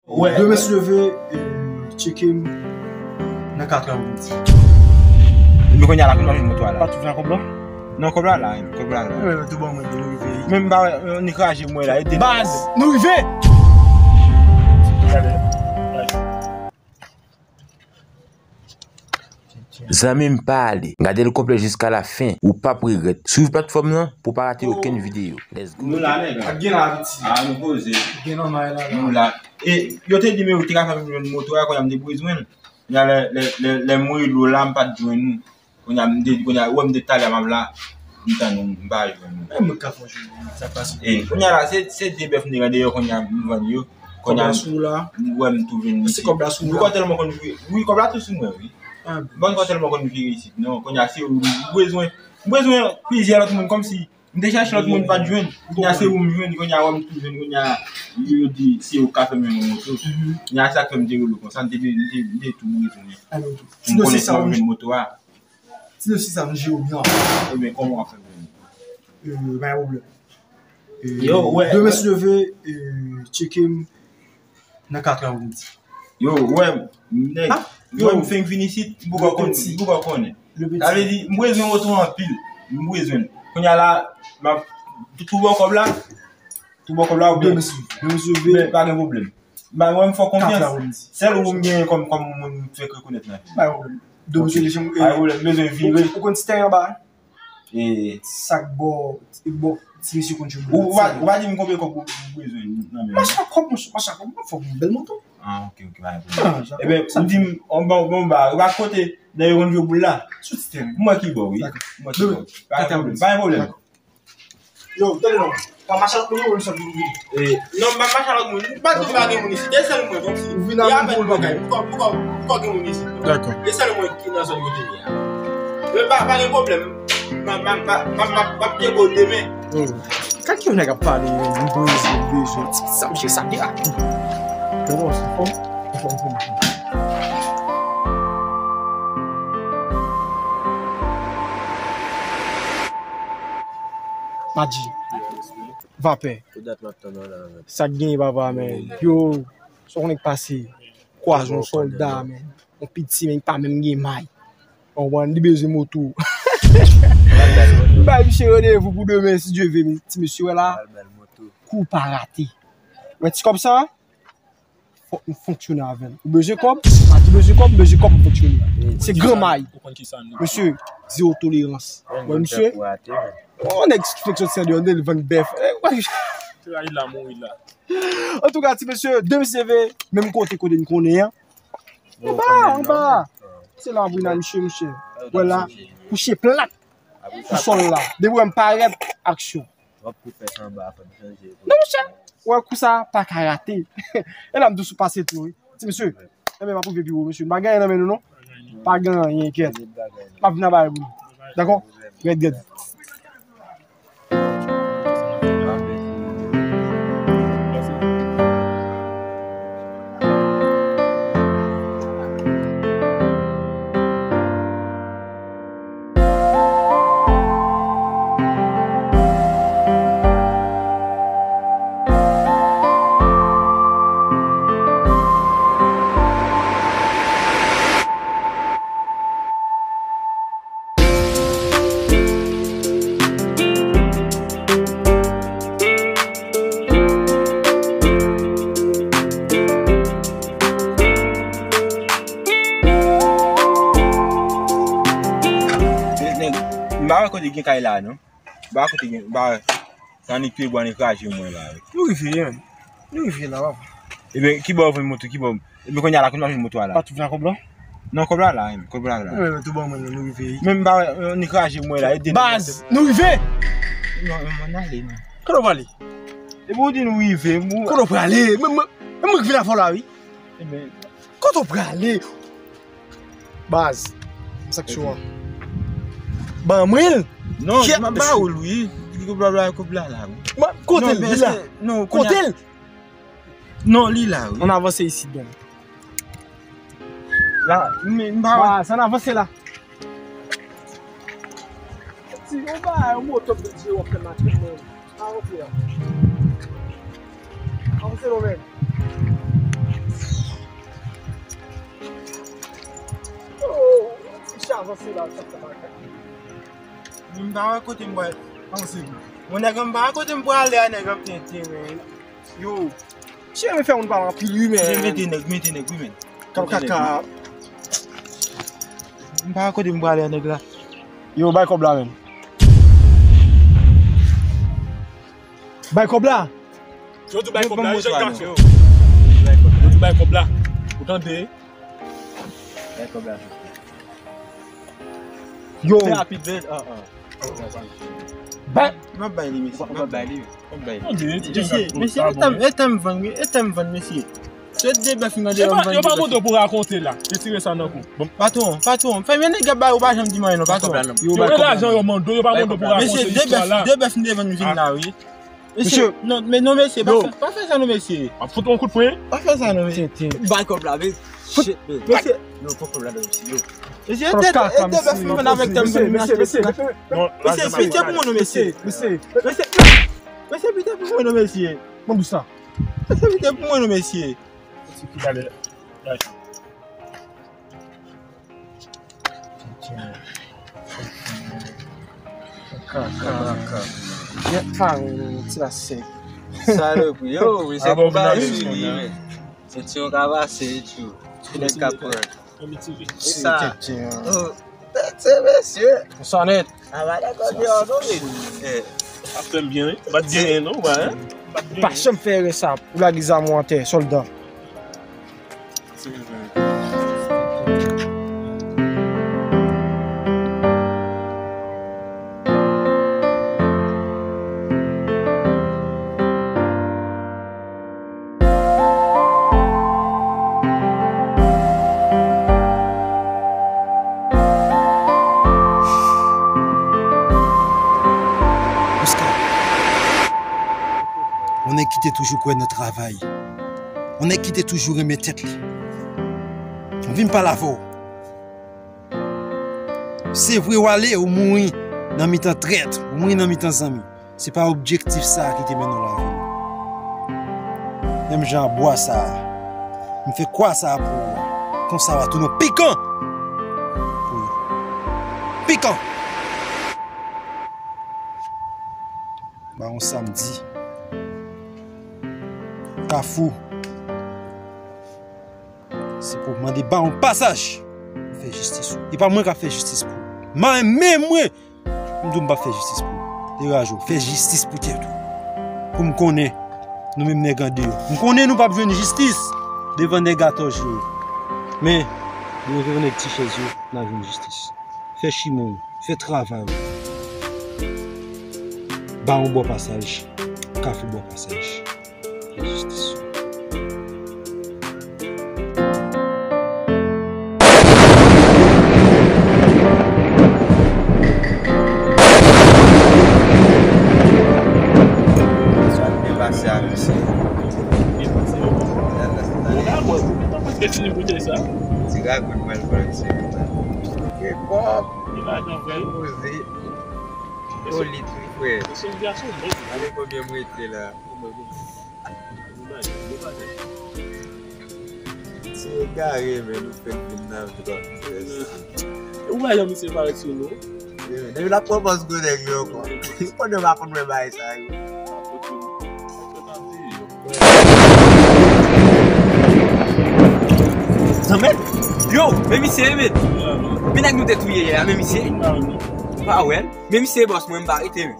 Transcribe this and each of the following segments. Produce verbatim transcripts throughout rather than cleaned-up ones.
Wè. Demen si Dye vle, euh, tcheke m nan kat è apre midi. Men kounye a la, kounye a jwenn moto a la. Pa twouve kòb la? Non, kòb la la, kòb la la. Wè, tou bon, mwen, nou rive. Men m pa wè, nou kraze mwen la, ede. Baz, nou rive! Zanmi m, pa ale. Gade l konplè jiska la fen. Ou p ap regrèt. Swiv platfòm nan pou w pa rate okenn videyo. Let's go. Nou la, nèg. Ak gen la, piti. Ah, nou poze. Gen nan may la, la. Nou la. E yo te di m yo te ka fè m jwenn moto a, kounye a m te bezwen l. Kounye a lè, lè, lè, lè m rele w la, m pa t jwenn ou. Kounye a m te, kounye a, ou wè m te talè m ap la, m tann ou, m pa jwenn ou. E mwen ka fè w jwenn, sa pase. E kounye a la, se, se de bèf m te gen deyò, kounye a m vann yo. Kounye a, kòb la sou la. Ou wè m tou vin isit. Se kòb la sou la. Ou kwè tèlman konn vire. Wi, kòb la tou sou mwen, wi. Ah, bon, ou kwè tèlman konn vire isit. Non, kounye a se ou m bezwen. M bezwen plizyè lòt moun, kòmsi m te chèche lòt moun, m pa t jwenn. Kounye a se ou m jwenn, kounye a wè m tou jwenn, kounye a yo, yo di se ou k ka fè m jwenn yon moto. Mhm. Kounye a sa k fè m te rele w konsa, m te, m te, m te tou bezwen. M konnen kòman m jwenn moto a. Ti mesye sa m jere w byen. Ebyen, kòman w ap fè m jwenn li? Euh, pa gen pwoblèm. Euh, yo, wè, demen si Dye vle, euh, tcheke m nan kat è apre midi. Yo, wè, nèg, yo, wè m fenk vin isit, m poko konn, m poko konnen. Sa vle di, m bezwen moto anpil. M bezwen l. Kounye a la, m ap tou, tou bon kòb la. Tou bon kòb la oubyen? Demen si Dye vle. Men, pa gen pwoblèm. Ba, wè m fè w konfyans. Sèl ou m genyen kòm, kòm moun m fèk rekonèt nan vi m. Pa gen pwoblèm. Demen si Dye vle, e, pa gen pwoblèm, m bezwen vire. Ou, ou konn ti teren anba a? E sa k bò, bò, ti mesye konn jwe boul la. Ou pa, ou pa di m konbyen kòb ou, ou bezwen nan men m? Machin kòb, monchè, machin kòb, mwen fè w yon bèl moto. Ah, ok, ok, pa gen pwoblèm. Ah, Jacob, ebyen, ou di m, on bon, bon, ba, ou pa kote, nèg yo konn jwe boul la? Sou ti teren. Mwen ki bò, wi. Dakò. Mwen ki bò. Pa gen pwoblèm, pa gen pwoblèm. Yo, tande non. Pa mache ak moun yo, ou sot vin vini. Eh, non, m pa mache ak moun. M pa di m pa gen moun isit. E sèl mwen, kòmsi. Ou vin ak moun pou l bagay. Poukò, poukò, poukò gen moun isit? Dakò. E sèl mwen ki nan zòn kote m ye a. Men pa, pa gen pwoblèm. M ap, m ap, m ap, m ap, m ap tcheke w demen. Hmm. Sa ki yon nèg ap pale, yon bezwen, bezwen. Ti sa, misye sa pi rapid. Bon, se fò. Se fò, se fò. Madji. Vapè. Tout dat m ap tann w la, men. Sa k genyen, papa, men? Yo, sa w konnen k pase? Kwaze yon sòlda, men. Yon piti, men, li pa menm gen may. Ou konprann? Li bezwen moto. Bay misye randevou pou demen, si Dye vle, men ti mesye wè la. Kou pa rate. Wè ti kòb sa? Fòk nou fonksyone avè l. Ou bezwen kòb? Madji bezwen kòb, m bezwen kòb pou fonksyone. Se gran may. Mesye, zewo tolerans. Wè, misye. On nèg ki fèk soti andeyò, li vann bèf. Eh, wè. Trayi la, mouri la. Antouka, ti mesye, demen si Dye vle, menm kote, kote n konnen an. Anba, anba. Se la, Brina, misye, misye. Wè la, kouche plat sou sòl la. Depi wè m parèt, aksyon. W ap kou fè sanba, fè m chanje. Non, monchè. Wè, kou sa pa ka rate. E la m dous ou pase tou, wi. Ti mesye. Enben, m ap rive pi wo, mesye. M pa gen anyen nan men nou, non. Pa gen anyen, kèt. M ap vin anba pou nou. Dakò? Gèt, gèt. M pa wè kote gen kay la, non. M pa wè kote gen, m pa wè. Sa annik pye bwa, annik raje mwen la, wi. Nou rive, hein. Nou rive la, papa. Ebyen, ki bò w jwenn moto, ki bò? Ebyen, kounye a la, kounye a w jwenn moto a la? Pa twouve kòb la? Non, kòb la la, hein. Kòb la la. Wi, tou bon, mwen, nou rive. Men m pa wè, annik raje mwen la, ede nou. Baz, nou rive! Non, non, ann ale, non. Kote w prale? Ebyen, ou di nou rive, mwen. Kote w prale? Mwen, mwen, mwen ki vin avè w la, wi. Ebyen. Kote w prale? Baz, sa k sou an. Ban mwen l. Non, m ap ba ou l, wi. Li gon blabla kòb la, la, wi. Kote l, li la. Kote l? Non, li la, wi. Ann avanse isit, donk. La, men, m pa wè. Baz, ann avanse la. Ti, yon bagay, yon moto pou di w ap fè maten, men. Avanse la. Avanse non, men. Avanse la, sa fè bagay. M pa wè kote m pral. Avanse. Mon nèg, m pa wè kote m prale a, nèg ap tenten, men. Yo. Misye renmen fè moun pale anpil, wi, men. Mete nèg, mete nèg, wi, men. Kap kaka. M pa wè kote m prale a, nèg la. Yo, bay kòb la, men. Bay kòb la. Yo di bay kòb la, jan gason. Yo di bay kòb la. Ou tande? Bay kòb la. Yo. Fè rapid, men. Ah, ah. Bay. M ap bay li, mesye. M ap bay li. M ap bay li. Mesye, mesye, e tè m, e tè m vann, wi, e tè m vann, mesye. Se de bèf m nan deyò, m vann de bèf. Yo pa mande w pou rakonte la. Retire sa nan kou. Patwon, patwon, fè men nèg ap bay ou pa janm di m anyen non, patwon. Yo bay kòb la. Yo lajan yo mande w, yo pa mande w pou rakonte istwa la. Mesye, de bèf, de bèf m te vann vin la, wi. Mesye, non, men non, mesye, pa fè, pa fè sa non, mesye. Ap fout yon kout pwen. Pa fè sa non, mesye. Bay kòb la, men. Shit, men. Mesye. Non, pran kòb la non, mesye. Yo. Mesye, e de, e de bèf m vann avèk tè m vann, mesye, mesye, mesye. Mesye, pite pou mwen non, mesye. Mesye, mesye, pite pou mwen non, mesye. Ban m bouch la. Mesye, pite pou mwen non, mesye. Ti ki gade. Kaka, kaka. Gen pa ti la sèk. Salopri, yo, wi, se pou ba li, men. Se ti yon ka pase, tjou. Ti nèg ka pran. E sa. Oh, tèt se mesye. Sa nèt. Ap fè m byen, wi. M pa t gen anyen, non, ou pa, hein? M pa t gen anyen. Pa janm fè erè sa. Ou lage zam ou atè, sòlda. Oscar, yon nèg ki te toujou kwè nan travay. Yon nèg ki te toujou renmen tèt li. M vin pale avè w. Se vre, w ale, ou mouri nan mitan trèt, ou mouri nan mitan zanmi. Se pa objektif sa a ki te mennen w lavi. Menm jan ak bwa sa a, m fè kwa sa a pou ou. Konsa w a tounen pikan pou yo. Pikan! Ba yon samdi. Kafou. Se pou mande ba yon pasaj. Pou fè jistis ou. E pa mwen k ap fè jistis pou ou. Mwen menm mwen. M di w m p ap fè jistis pou ou. Degaje w. Fè jistis pou tèt ou. Pou m konnen. Nou menm nèg andeyò. M konnen nou p ap jwenn jistis. Devan nèg atò je yo. Men, nou devan nèg ti chèz yo, n a jwenn jistis. Fè chimen w. Fè travay ou. Ba yon bò pasaj. Kafou bò pasaj. Fè jistis ou. Sa byen pase a misye. Byen pase. Ti ragout mwen l pran misye. Gen kòb. Poze. Solit wi, frè. Gade konbyen m rete la. Se egare, men nou fèk vin nan twòp. Ou wè jan misye parèt sou nou? Depi l ap pran pòz gwo nèg yo ankò. Konnen w pa konn wè bagay sa yo. Zanmèt! Yo, men misye, men. Men nèg nou te touye yè a, men misye. Pa wè l. Men misye bòs mwen, m pa rete, men.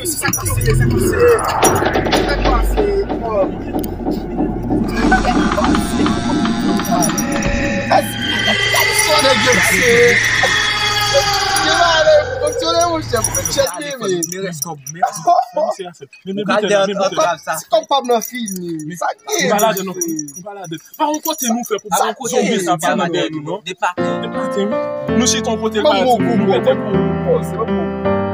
Sa pase, sa pase. Sa pase. Sa nèg yo pase. Fonksyonè, monchè, tchèt mimi. Men rès kòb, men rès kòb. Men se afè. Men men biten la, men biten la. Ti kòb pa m nan fini. Sa k gen? Nou pa ladan non. Nou pa ladan. Pa yon kote nou fè pou pa yon kote oubyen sa pa nan dèyè nou non. Depaten. Depaten. Nou chita yon kote l pa nou mete pou nou mete pou.